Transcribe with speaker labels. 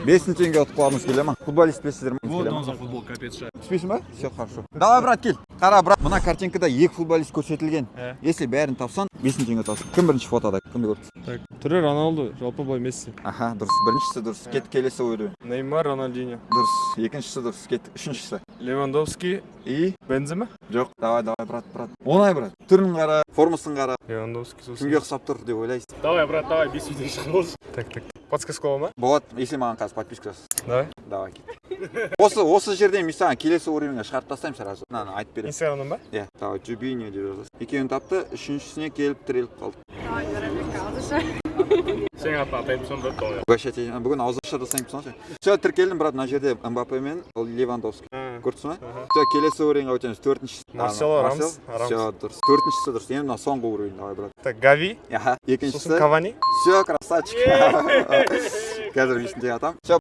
Speaker 1: 5000 теңге ұтқыларыңыз келе ма? Футболист білесіздер ма?
Speaker 2: Вот
Speaker 1: Келе ма?
Speaker 2: он за футбол капец шарит.
Speaker 1: Түспейсің ба? Все хорошо, давай, брат, кел. Қара, брат, мына картинкада екі футболист көрсетілген.
Speaker 3: Иә.
Speaker 1: Если бәрін тапсаң, 5000 теңге ұтасың. Кім бірінші фотода, кімді көріп тұрсың?
Speaker 3: Так, түрі Роналду, жалпы былай Месси.
Speaker 1: Аха, дұрыс, біріншісі дұрыс. Кет, келесі уровень.
Speaker 3: Неймар, Рональдиньо.
Speaker 1: Дұрыс, екіншісі дұрыс. Кеттік, үшіншісі.
Speaker 3: Левандовски,
Speaker 1: И
Speaker 3: Бензема.
Speaker 1: Жоқ, давай, давай, брат, брат, оңай, брат. Түрін қара, формасын қара.
Speaker 3: Левандовски сосын.
Speaker 1: Кімге ұқсап тұр деп ойлайсың?
Speaker 2: Давай, брат, давай, 5000 теңге шығарып.
Speaker 3: Так, так. Подсказка бола ма?
Speaker 1: Болады, если маған қазір подписка жасасаң.
Speaker 3: Давай.
Speaker 1: Давай, кет. Осы жерден мен саған келесі уровеньге шығарып тастаймын сразу. Мынаны айтып беремін.
Speaker 3: Инстаграмнан ба?
Speaker 1: Иә, давай, Джубиньо деп жазасың. Екеуін тапты, үшіншісіне келіп тіреліп қалды.
Speaker 2: Сенің атын атаймын сонда, давай.
Speaker 1: Угощать етемін. Бүгін ауызашар жасаймын сонша. Все, тіркелдім, брат. Мына жерде Мбаппе мен Левандовский. Көрдіңіз ба? Все, келесі уровеньге өтеміз. Төртіншісі.
Speaker 3: Марсело, Рамос, Рамос.
Speaker 1: Все, дұрыс. Төртіншісі дұрыс. Енді мына соңғы уровень, давай, брат.
Speaker 3: Так, Гави,
Speaker 1: Аха,
Speaker 3: сосын
Speaker 1: екіншісі.
Speaker 3: Кавани.
Speaker 1: Все, красавчик. Қазір 5000 теңге атамын. Все.